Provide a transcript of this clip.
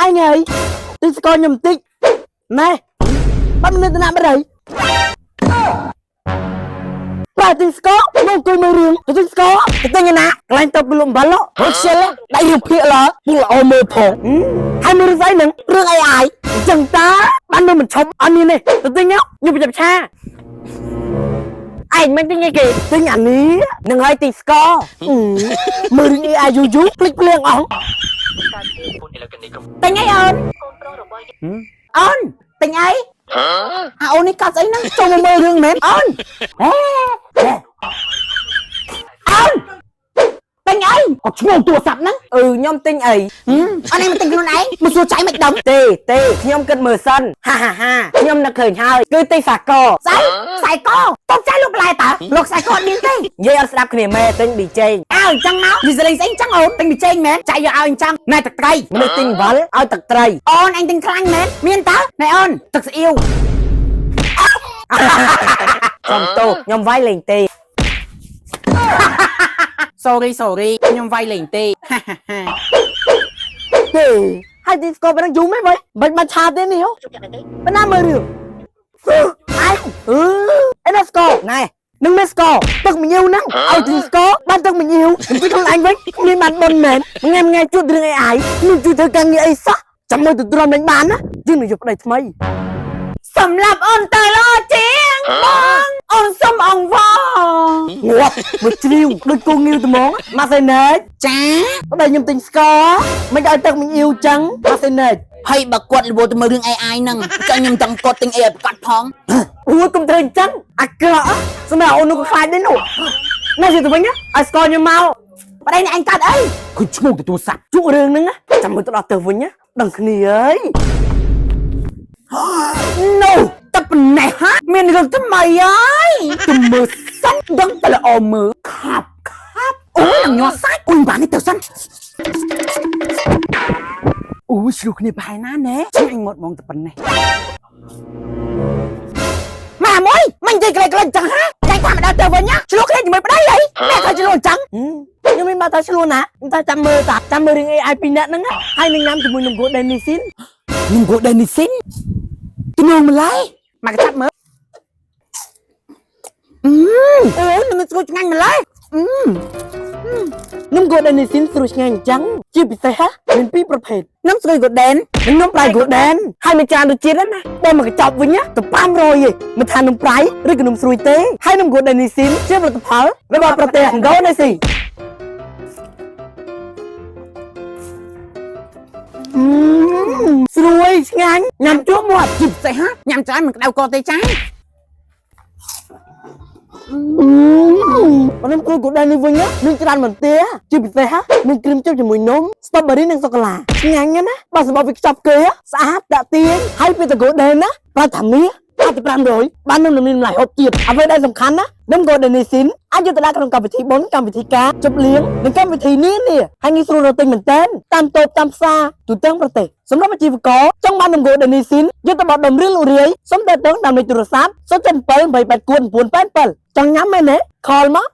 ឯងហើយទិញស្ករខ្ញុំបន្តិចណែបាត់មានតំណាក់បាត់ហើយ បាទទិញស្ករមកអង្គុយមើលរឿងទៅទិញស្ករទៅទិញឯណាកន្លែងទៅពីលំបាល់ហ៎ខ្ជិលដៃរឿងភាកឡើពុះល្អមើលផងហើយមើលរឿងស្អីហ្នឹងរឿង AI អញ្ចឹងតាបាននៅមិនឈប់អត់មានទេទៅទិញខ្ញុំប្រចាំឆាឯងមិនទិញអីគេទិញអានេះនឹងហើយទិញស្ករមើលរឿង AI យូរយូរភ្លេចភ្លៀងអស់ ទិញអីអូនអូនទិញអីអាអូននេះកាត់ស្អីហ្នឹងចូលមកមើលរឿងមែនអូនហេអូនទិញអីអត់ឈ្មោះទូរស័ព្ទហ្នឹង អឺខ្ញុំទិញអី អូនឯងមកទិញខ្លួនឯងមកសួរចៃមិនដឹង ទេទេខ្ញុំគិតមើលសិនហាហាហាខ្ញុំនឹកឃើញហើយគឺទិញសាក ស្អីខ្សែកតបចៃលោកបន្លែតើលោកខ្សែកអត់មានទេ និយាយអត់ស្ដាប់គ្នាមែទិញប៊ីចេង អើអញ្ចឹងមកនិយាយស្អីអញ្ចឹងអូនទិញប៊ីចេងមែនចៃយកឲ្យអញ្ចឹងណែទឹកត្រី មនុស្សទិញវល់ឲ្យទឹកត្រី អូនអញទិញខ្លាញ់មែនមានតើណែអូនទឹកស្អៀវ សុំទោសខ្ញុំវាយលេងទេ sorry sorry ខ្ញុំវាយលេងទេ ទេហើយទីស្គរប៉ុណ្ណឹងយូរមែនវិញមិនបានឆាទេនេះហ៎ប៉ុណ្ណាមើលរឿងអៃអឺអេណាស្គរណែនឹងមានស្គរទឹកម្ញៀវហ្នឹងឲ្យទីស្គរបានទឹកម្ញៀវខ្ញុំពីខ្លួនឯងវិញគ្មានបានបុនមែនថ្ងៃថ្ងៃជួបរឿងអីអាយគ្មានជួយធ្វើការងារអីសោះចាំមើលទៅទ្រាំនឹងបានណាយើងនឹងយកប្តីថ្មី សម្រាប់អូនតើល្អជាងបងអូនសុំអង្វរ ងាប់មកជ្រាវដូចគោងាវត្មងម៉ាសេណេច ចា ប្តីខ្ញុំទិញស្ករមិនឲ្យទឹកម្ញៀវចឹងម៉ាសេណេច ហើយបើគាត់រវល់ទៅមើលរឿង AI ហ្នឹងចង់ខ្ញុំចង់គាត់ទិញអីឲ្យប្រកាសផង អូយកុំធ្វើអញ្ចឹងអាក្រក់សម្រាប់អូននោះក៏ខ្លាចដែរនោះណាជិះទៅវិញណាឲ្យស្ករខ្ញុំមក ប្តីនេះអញកាត់អី គឺឈ្មោះទទួលស័ព្ទជក់រឿងហ្នឹងណាចាំមើលទៅដល់ទៅវិញណាដឹងគ្នាហើយ នោះតែប៉ុណ្ណេះហាមានរឿងថ្មីហើយទៅមើលសិនដឹងតែល្អមើលខាប់ខាប់អូយនឹងញ័រសាច់អូយបាននេះទៅសិនអូយឆ្លុះគ្នាប្រហែលណាណែឆ្ងាញ់មកហ្មងតែប៉ុណ្ណេះម៉ាមួយមិននិយាយក្លែកក្លែកចឹងហាតែថាមកដល់ទៅវិញណាឆ្លុះគ្នាជាមួយប្តីអីម៉ែថាឆ្លុះចឹង ខ្ញុំមានមកថាឆ្លោះណាខ្ញុំថាចាំមើលតាចាំមើលរឿង AI ពីរនាក់ហ្នឹងណាហើយនឹងញ៉ាំជាមួយនឹង Golden Nissin នឹង Golden Nissin ទំនងម្ល៉េះមកកាត់មើលអឺអូនឹងស្រួយឆ្ងាញ់ម្ល៉េះអឺ នំ Golden Nissin ស្រួយឆ្ងាញ់អញ្ចឹងជាពិសេសហ่ะមានពីរប្រភេទ នំស្រួយ Golden និងនំប្រៃ Golden ហើយមានច្រើនរសជាតិណាស់ណាបើមកកញ្ចប់វិញណាទៅ500ឯងមិនថានំប្រៃឬក៏នំស្រួយទេហើយនំ Golden Nissin ជាផលិតផលរបស់ប្រទេសឥណ្ឌូនេស៊ីអឺស្រួយឆ្ងាញ់ញ៉ាំជក់មាត់ ជាពិសេសហ่ะញ៉ាំច្រើនមិនក្តៅកទេចា បើខ្ញុំគួរ Golden នេះវិញណាមានច្រើនមែនទេជាពិសេសហ่ะមានគ្រីមជប់ជាមួយនំ strawberry និងសូកូឡាឆ្ងាញ់ណាស់ណាបើសម្បត្តិវាខ្ចប់គេស្អាតតាក់ទាញហើយពេលទៅ Golden ណាប្រើថាមាសអាចទៅ500បាននំមានម្លាយហូបទៀតអ្វីដែលសំខាន់ណានំ Golden Nissin អាចយកទៅដាក់ក្នុងកម្មវិធីបុណ្យកម្មវិធីការជប់លៀងនិងកម្មវិធីនានាហើយងាយស្រួលរកទិញមែនតើតាមតូបតាមផ្សារទូទាំងប្រទេសសម្រាប់អាជីវករចង់បាននំ Golden Nissin យកទៅបដុំរឿងលក់រាយសូមទាក់ទងតាមលេខទូរស័ព្ទ077 889 987ចង់ញ៉ាំមែនទេខលមក